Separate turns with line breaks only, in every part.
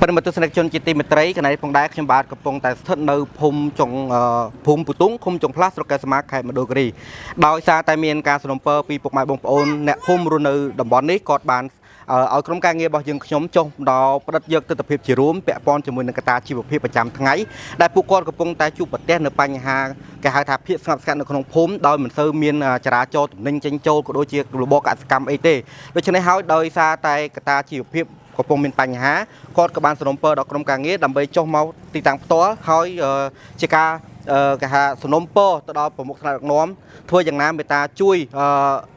ប្រិយមិត្តទស្សនិកជនជាទីមេត្រីកណៃផងដែរខ្ញុំបាទកំពុងតែស្ថិតនៅភូមិចុងអឺភូមិពូទុងឃុំចុងផ្លាស់ស្រុកកែវសីមាខេត្តមណ្ឌលគិរីដោយសារតែមានការសំណូមពរពីពុកម៉ែបងប្អូនអ្នកភូមិរស់នៅតំបន់នេះគាត់បានឲ្យក្រុមការងាររបស់យើងខ្ញុំចុះដល់ផ្តិតយកទស្សនវិជ្ជាជារួមពាក់ព័ន្ធជាមួយនឹងកត្តាជីវភាពប្រចាំថ្ងៃដែលពួកគាត់កំពុងតែជួបប្រទះនៅបញ្ហាគេហៅថាភាពស្ងប់ស្ងាត់នៅក្នុងភូមិដោយមិនសូវមានចរាចរណ៍ទំនិញចេញចូលក៏ដូចជារបរកសិកម្មអីទេដូច្នេះហើយដោយសារតែកត្តាជីវភាពកំពុងមានបញ្ហាគាត់ក៏បានសំណូមពរដល់ក្រុមការងារដើម្បីចុះមកទីតាំងផ្ទាល់ហើយជាការគេហៅសំណូមពរទៅដល់ប្រមុខថ្នាក់ដឹកនាំធ្វើយ៉ាងណាមេត្តាជួយ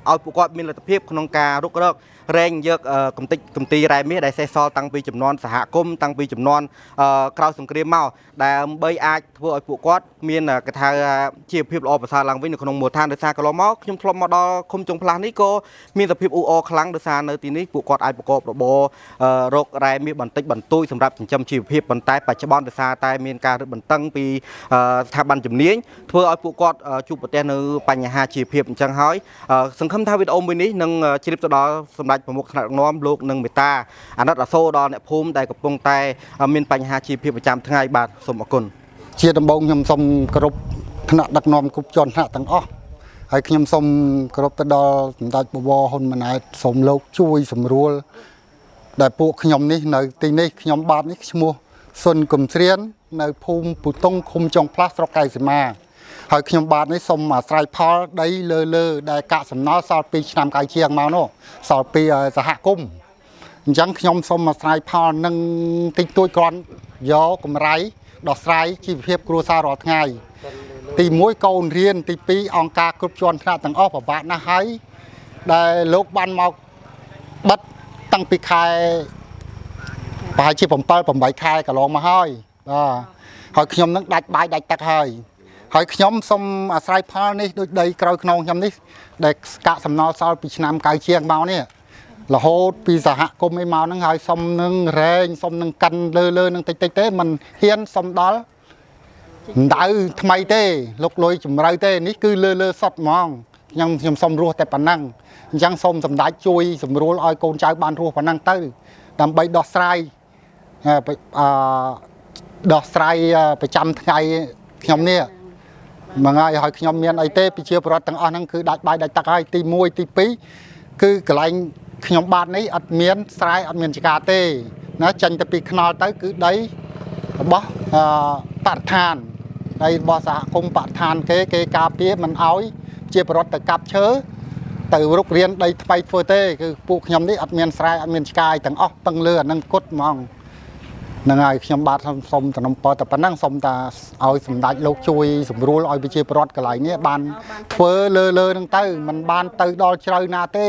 ឲ្យពួកគាត់មានលទ្ធភាពក្នុងការរុករករែងយកកំតិចកំទីរ៉ែមាសដែលសេសសល់តាំងពីចំនួនសហគមន៍តាំងពីចំនួនក្រោយសង្គ្រាមមកដើម្បីអាចធ្វើឲ្យពួកគាត់មានគេថាជីវភាពល្អប្រសើរឡើងវិញនៅក្នុងមូលដ្ឋានដោយសារកន្លងមកខ្ញុំធ្លាប់មកដល់ឃុំចុងផ្លាស់នេះក៏មានសភាពអ៊ូអរខ្លាំងដោយសារនៅទីនេះពួកគាត់អាចប្រកបរបររករ៉ែមាសបន្តិចបន្តួចសម្រាប់ចិញ្ចឹមជីវភាពប៉ុន្តែបច្ចុប្បន្នដោយសារតែមានការរឹតបន្តឹងពីស្ថាប័នជំនាញធ្វើឲ្យពួកគាត់ជួបប្រទះនៅបញ្ហាជីវភាពអញ្ចឹងហើយសង្ឃឹមថាវីដេអូមួយនេះនឹងជ្រាបទៅដល់សម្ដេចប្រមុខថ្នាក់ដឹកនាំលោកនឹងមេត្តាអាណិតអាសូរដល់អ្នកភូមិដែលកំពុងតែមានបញ្ហាជីវភាពប្រចាំថ្ងៃបាទសូមអរគុណ
ជាដំបូងខ្ញុំសូមគោរពថ្នាក់ដឹកនាំគ្រប់ជាន់ថ្នាក់ទាំងអស់ហើយខ្ញុំសូមគោរពទៅដល់សម្ដេចបវរហ៊ុនម៉ាណែតសូមលោកជួយសម្រួលដែលពួកខ្ញុំនេះនៅទីនេះខ្ញុំបាទនេះឈ្មោះសុនកំស្រៀននៅភូមិពូតុងឃុំចុងផ្លាស់ស្រុកកែវសីមាហើយខ្ញុំបាទនេះសូមអាស្រ័យផលដីលើលើដែលកាក់សំណល់សល់ពីឆ្នាំកៅជាងមកនោះសល់ពីសហគមន៍ អញ្ចឹងខ្ញុំសូមអាស្រ័យផលនឹងតិចតួចគ្រាន់យកកម្រៃដោះស្រាយជីវភាពគ្រួសាររាល់ថ្ងៃទី1កូនរៀនទី2អង្គការគ្រប់ជាន់ថ្នាក់ទាំងអស់ពិបាកណាស់ហើយដែលលោកបានមកបិទតាំងពីខែប្រហែលជា7 8ខែកន្លងមកហើយបាទហើយខ្ញុំនឹងដាច់បាយដាច់ទឹកហើយហើយខ្ញុំសូមអាស្រ័យផលនេះដូចដីក្រោយខ្នងខ្ញុំនេះដែលកាកសំណល់សល់ពីឆ្នាំកៅជាងមកនេះ រហូតពីសហគមន៍អីមកហ្នឹងហើយសុំនឹងរែងសុំនឹងកាន់លើលើនឹងតិចតិចទេมันហ៊ានសុំដល់ដៅថ្មីទេលុកលុយជំរៅទេនេះគឺលើលើសុតហ្មងខ្ញុំខ្ញុំសុំរស់តែប៉ុណ្ណឹងអញ្ចឹងសូមសម្ដេចជួយសម្រួលឲ្យកូនចៅបានរស់ប៉ុណ្ណឹងទៅដើម្បីដោះស្រាយអឺអឺដោះស្រាយប្រចាំថ្ងៃខ្ញុំនេះ មួយថ្ងៃហើយខ្ញុំមានអីទេប្រជាពលរដ្ឋទាំងអស់ហ្នឹងគឺដាច់បាយដាច់ទឹកហើយទី1ទី2គឺកន្លែងខ្ញុំបាទនេះអត់មានស្រែអត់មានចការទេណាចេញទៅពីខ្នល់ទៅគឺដីរបស់អឺបរិស្ថានដីរបស់សហគមន៍បរិស្ថានគេគេការពារមិនអោយជាពលរដ្ឋទៅកាប់ឈើទៅរុករៀនដីថ្មីធ្វើទេគឺពួកខ្ញុំនេះអត់មានស្រែអត់មានឆ្កាយទាំងអស់ពឹងលើអានឹងគត់ហ្មង ហ្នឹងហើយខ្ញុំបាទសូមសូមតំណពរតែប៉ុណ្ណឹងសូមតាឲ្យសម្ដេចលោកជួយសម្រួលឲ្យប្រជាពលរដ្ឋកន្លែងនេះបានធ្វើលើលើហ្នឹងទៅมันបានទៅដល់ជ្រៅណាទេ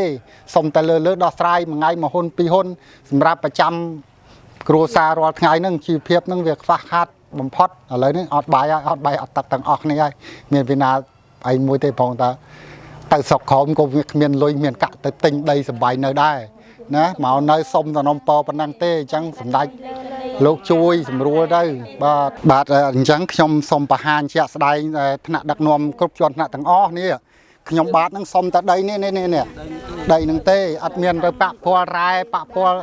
សូមតែលើលើដោះស្រាយមួយថ្ងៃមួយហ៊ុនពីរហ៊ុនសម្រាប់ប្រចាំគ្រួសាររាល់ថ្ងៃហ្នឹងជីវភាពហ្នឹងវាខ្វះខាតបំផុតឥឡូវនេះអត់បាយហើយអត់បាយអត់ទឹកទាំងអស់គ្នាហើយមានវិណាអីមួយទេផងតើទៅស្រុកក្រោមក៏វាគ្មានលុយមានកាក់ទៅទិញដីសំបាយនៅដែរណាមកនៅសុំតំណពរប៉ុណ្ណឹងទេអញ្ចឹងសម្ដេច លោកជួយសម្រួលទៅបាទបាទអញ្ចឹងខ្ញុំសូមបង្ហាញជាក់ស្ដែងថ្នាក់ដឹកនាំគ្រប់ជាន់ថ្នាក់ទាំងអស់នេះខ្ញុំបាទនឹងសុំតែដីនេះនេះនេះដីនឹងទេអត់មានទៅប៉ពាល់រ៉ែប៉ពាល់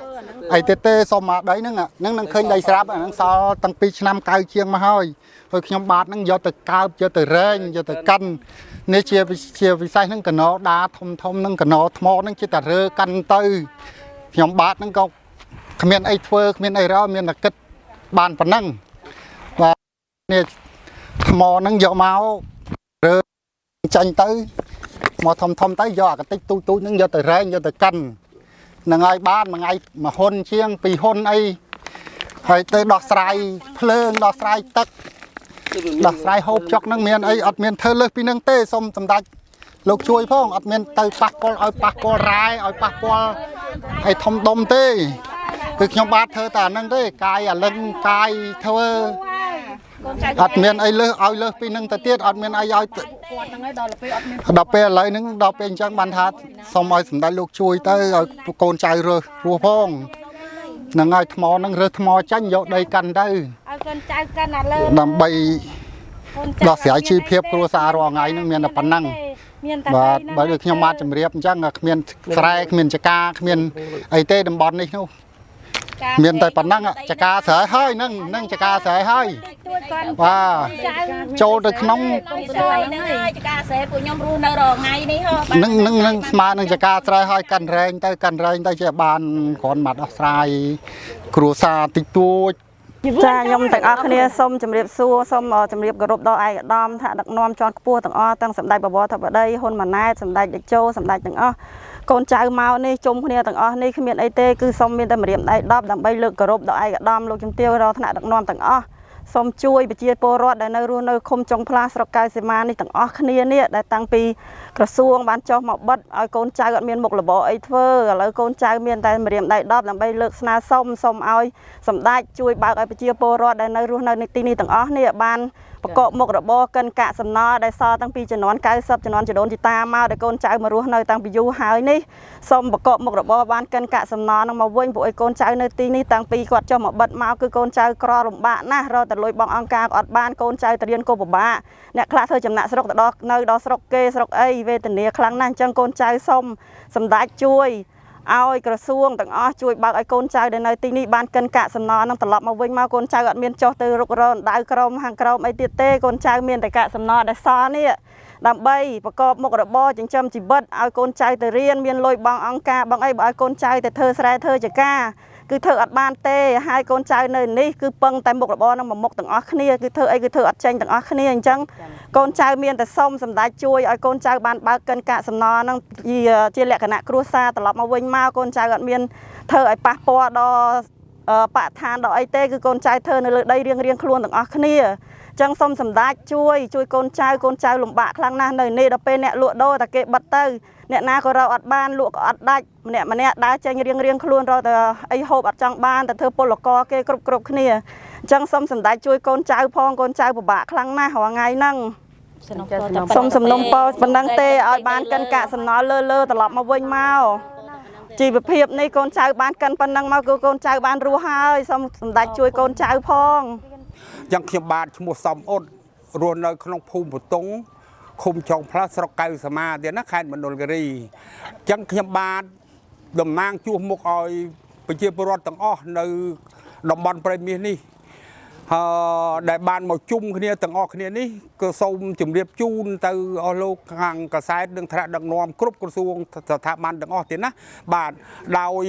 អីទេទេសុំមកដីហ្នឹងហ្នឹងនឹងឃើញដីស្រាប់ហ្នឹងសល់តាំងពីឆ្នាំកៅជាងមកហើយហើយខ្ញុំបាទនឹងយកទៅកើបយកទៅរែងយកទៅកិននេះជាជាពិសេសហ្នឹងកណោដាធំធំហ្នឹងកណោថ្មហ្នឹងជាតែរើកាន់ទៅខ្ញុំបាទហ្នឹងក៏គ្មានអីធ្វើគ្មានអីរកមានតែគិតបានប៉ុណ្ណឹងបាទនេះថ្មហ្នឹងយកមករើចាញ់ទៅមកធំធំទៅយកអាកតិចទូចទូចហ្នឹងយកទៅរែងយកទៅកិនហ្នឹងហើយបានមួយថ្ងៃមួយហ៊ុនជាងពីរហ៊ុនអីហើយទៅដោះស្រាយភ្លើងដោះស្រាយទឹកដោះស្រាយហូបចុកហ្នឹងមានអីអត់មានធ្វើលើសពីហ្នឹងទេសូមសម្ដេចលោកជួយផងអត់មានទៅប៉ះពាល់ឲ្យប៉ះពាល់រ៉ែឲ្យប៉ះពាល់ឲ្យធំដុំទេគឺខ្ញុំបាទធ្វើតែអាហ្នឹងទេកាយអាលឹងកាយធ្វើអត់មានអីលើសឲ្យលើសពីហ្នឹងទៅទៀតអត់មានអីឲ្យ
គាត់ហ្នឹងហើយដល់ពេលអត់មាន
ដល់ពេលឥឡូវហ្នឹងដល់ពេលអញ្ចឹងបានថាសូមឲ្យសម្ដេចលោកជួយទៅឲ្យកូនចៅរើសរស់ផងហ្នឹងហើយថ្មហ្នឹងរើសថ្មចាញ់យកដីកាន់ទៅ
ឲ្យកូនចៅកាន់អាលើ
ដើម្បីដោះស្រាយជីវភាពគ្រួសាររាល់ថ្ងៃហ្នឹងមានតែប៉ុណ្ណឹង
មានតែ
បាទបើដូចខ្ញុំបាទជម្រាបអញ្ចឹងគ្មានស្រែគ្មានចការគ្មានអីទេតំបន់នេះនោះ មានតែប៉ុណ្ណឹងចកាស្រែហើយនឹងនឹងចកាស្រែហើយ
ទួចគាត់
បាទ
ចៅ
ចូលទៅក្នុង
ហ្នឹងហើយចកាស្រែពួកខ្ញុំរស់នៅរាល់ថ្ងៃនេះហ៎
នឹងនឹងនឹងស្មើនឹងចកាស្រែហើយកាន់រែងទៅកាន់រែងទៅជាបានគ្រាន់មកដោះស្រាយគ្រួសារតិចតួច
ចាខ្ញុំទាំងអស់គ្នាសូមជម្រាបសួរសូមជម្រាបគោរពដល់ឯកឧត្តមថ្នាក់ដឹកនាំជាន់ខ្ពស់ទាំងអស់ទាំងសម្ដេចបវរធិបតីហ៊ុនម៉ាណែតសម្ដេចតេជោសម្ដេចទាំងអស់កូនចៅមកនេះជុំគ្នាទាំងអស់នេះគ្មានអីទេគឺសូមមានតែម្រាមដៃ10ដើម្បីលើកគោរពដល់ឯកឧត្តមលោកជំទាវរាល់ថ្នាក់ដឹកនាំទាំងអស់សូមជួយប្រជាពលរដ្ឋដែលនៅរស់នៅឃុំចុងផ្លាស់ស្រុកកៅសីមានេះទាំងអស់គ្នានេះដែលតាំងពីក្រសួងបានចុះមកបិទឲ្យកូនចៅអត់មានមុខរបរអីធ្វើឥឡូវកូនចៅមានតែម្រាមដៃ10ដើម្បីលើកស្នើសុំសូមឲ្យសម្ដេចជួយបើកឲ្យប្រជាពលរដ្ឋដែលនៅរស់នៅនៅទីនេះទាំងអស់នេះបានប្រកបមុខរបរកិនកាកសំណល់ដែលសល់តាំងពីជំនាន់90ជំនាន់ចដូនជីតាមកដែលកូនចៅមករស់នៅតាំងពីយូរហើយនេះសូមប្រកបមុខរបរបានកិនកាកសំណល់នឹងមកវិញព្រោះឲ្យកូនចៅនៅទីនេះតាំងពីគាត់ចុះមកបិទមកគឺកូនចៅក្រលំបាកណាស់រកតែលុយបងអង្គការក៏អត់បានកូនចៅទៅរៀនក៏ពិបាកអ្នកខ្លះធ្វើចំណាក់ស្រុកទៅដល់នៅដល់ស្រុកគេស្រុកអីវេទនាខ្លាំងណាស់អញ្ចឹងកូនចៅសូមសម្ដេចជួយឲ្យក្រសួងទាំងអស់ជួយបើកឲ្យកូនចៅដែលនៅទីនេះបានកិនកាកសំណល់នឹងត្រឡប់មកវិញមកកូនចៅអត់មានចុះទៅរុករកដៅក្រមខាងក្រមអីទៀតទេកូនចៅមានតែកាកសំណល់ដែលសល់នេះដើម្បីប្រកបមុខរបរចិញ្ចឹមជីវិតឲ្យកូនចៅទៅរៀនមានលុយបងអង្គការបងអីបើឲ្យកូនចៅទៅធ្វើស្រែធ្វើចការគឺធ្វើអត់បានទេហើយកូនចៅនៅនេះគឺពឹងតែមុខរបរនឹងមួយមុខទាំងអស់គ្នាគឺធ្វើអីគឺធ្វើអត់ចេញទាំងអស់គ្នាអញ្ចឹងកូនចៅមានតែសុំសម្ដេចជួយឲ្យកូនចៅបានបើកកិនកាកសំណល់នឹងជាលក្ខណៈគ្រួសារត្រឡប់មកវិញមកកូនចៅអត់មានធ្វើឲ្យប៉ះពាល់ដល់បរិស្ថានដល់អីទេគឺកូនចៅធ្វើនៅលើដីរៀងៗខ្លួនទាំងអស់គ្នាចឹងសូមសម្ដេចជួយជួយកូនចៅកូនចៅលំបាកខ្លាំងណាស់នៅនេះដល់ពេលអ្នកលក់ដូរតែគេបិទទៅអ្នកណាក៏រកអត់បានលក់ក៏អត់ដាច់ម្នាក់ម្នាក់ដើរចេញរៀងរៀងខ្លួនរកតែអីហូបអត់ចង់បានតែធ្វើពលករគេគ្រប់គ្រប់គ្នាអញ្ចឹងសូមសម្ដេចជួយកូនចៅផងកូនចៅពិបាកខ្លាំងណាស់រាល់ថ្ងៃហ្នឹងសូមសំណុំពរប៉ុណ្ណឹងទេឲ្យបានកិនកាកសំណល់លើលើត្រឡប់មកវិញមកជីវភាពនេះកូនចៅបានកិនប៉ុណ្ណឹងមកគឺកូនចៅបានរស់ហើយសូមសម្ដេចជួយកូនចៅផង
ចឹងខ្ញុំបាទឈ្មោះសំអ៊ុតរស់នៅក្នុងភូមិបតុងឃុំចុងផ្លាស់ស្រុកកៅសមាទៀតណាខេត្តមណ្ឌលគិរីចឹងខ្ញុំបាទតំណាងជួសមុខឲ្យប្រជាពលរដ្ឋទាំងអស់នៅតំបន់ព្រៃមាសនេះដែលបានមកជុំគ្នាទាំងអស់គ្នានេះក៏សូមជម្រាបជូនទៅអស់លោកខាងកាសែតនិងថ្នាក់ដឹកនាំគ្រប់ក្រសួងស្ថាប័នទាំងអស់ទៀតណាបាទដោយ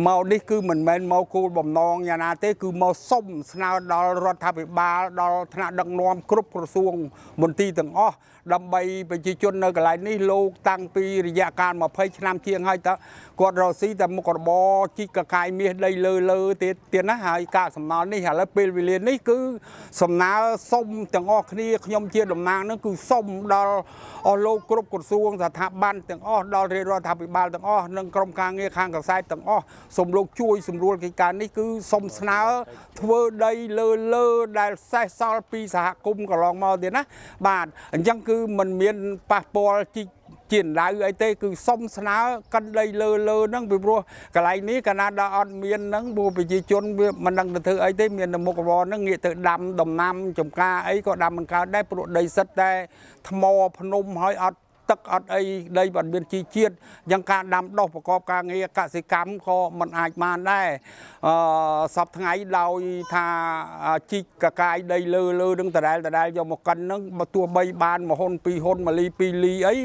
មកនេះគឺមិនមែនមកគោលបំណងយ៉ាងណាទេគឺមកសុំស្នើដល់រដ្ឋាភិបាលដល់ថ្នាក់ដឹកនាំគ្រប់ក្រសួងមន្ទីរទាំងអស់ដើម្បីប្រជាជននៅកន្លែងនេះលោកតាំងពីរយៈកាល20ឆ្នាំជាងហើយតើគាត់រកស៊ីតែមុខរបរជីកកកាយមាសដីលើលើទៀតទៀតណាហើយកាកសំណល់នេះឥឡូវពេលវេលានេះគឺសំណើសុំទាំងអស់គ្នាខ្ញុំជាតំណាងនឹងគឺសុំដល់អស់លោកគ្រប់ក្រសួងស្ថាប័នទាំងអស់ដល់រាជរដ្ឋាភិបាលទាំងអស់និងក្រុមការងារខាងកាសែតទាំងអស់សូមលោកជួយសម្រួលកិច្ចការនេះគឺសុំស្នើធ្វើដីលើលើដែលសេះសល់ពីសហគមន៍កន្លងមកទៀតណាបាទអញ្ចឹងគឺมันមានប៉ះពាល់ជីកជាដៅអីទេគឺសុំស្នើកិនដីលើលើហ្នឹងពីព្រោះកន្លែងនេះកាលណាដល់អត់មានហ្នឹងព្រោះប្រជាជនវាមិនដឹងទៅធ្វើអីទេមានតែមុខរបរហ្នឹងងាកទៅដាំដំណាំចំការអីក៏ដាំមិនកើតដែរព្រោះដីសិតតែថ្មភ្នំហើយអត់ទឹកអត់អីដីអត់មានជីជាតិយ៉ាងការដាំដុះប្រកបការងារកសិកម្មក៏មិនអាចបានដែរសពថ្ងៃដោយថាជីកកកាយដីលើលើនឹងដដែលដដែលយកមកកិនហ្នឹងបើទោះបីបានមួយហ៊ុនពីរហ៊ុនមួយលីពីរលីអី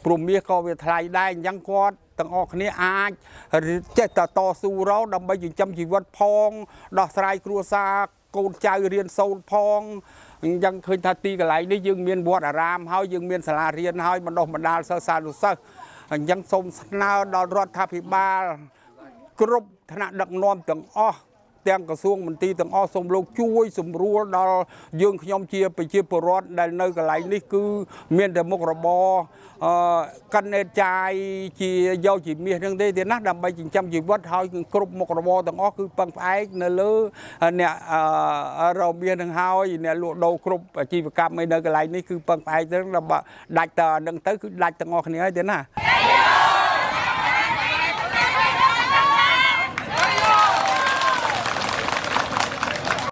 ព្រោះមាសក៏វាថ្លៃដែរអញ្ចឹងគាត់ទាំងអស់គ្នាអាចចេះតែតស៊ូរកដើម្បីចិញ្ចឹមជីវិតផងដោះស្រាយគ្រួសារកូនចៅរៀនសូត្រផងអញ្ចឹងឃើញថាទីកន្លែងនេះយើងមានវត្តអារាមហើយយើងមានសាលារៀនហើយបណ្ដុះបណ្ដាលសិស្សានុសិស្សអញ្ចឹងសូមស្នើដល់រដ្ឋាភិបាលគ្រប់ថ្នាក់ដឹកនាំទាំងអស់ទាំងក្រសួងមន្ទីរទាំងអស់សូមលោកជួយសម្រួលដល់យើងខ្ញុំជាប្រជាពលរដ្ឋដែលនៅកន្លែងនេះគឺមានតែមុខរបរកិនចាយជាយកជាមាសហ្នឹងទេទៀតណាដើម្បីចិញ្ចឹមជីវិតហើយគឺគ្រប់មុខរបរទាំងអស់គឺពឹងផ្អែកនៅលើអ្នករកមាសហ្នឹងហើយអ្នកលក់ដូរគ្រប់អាជីវកម្មអីនៅកន្លែងនេះគឺពឹងផ្អែកទៅដល់ដាច់តនឹងទៅគឺដាច់ទាំងអស់គ្នាហើយទៀតណា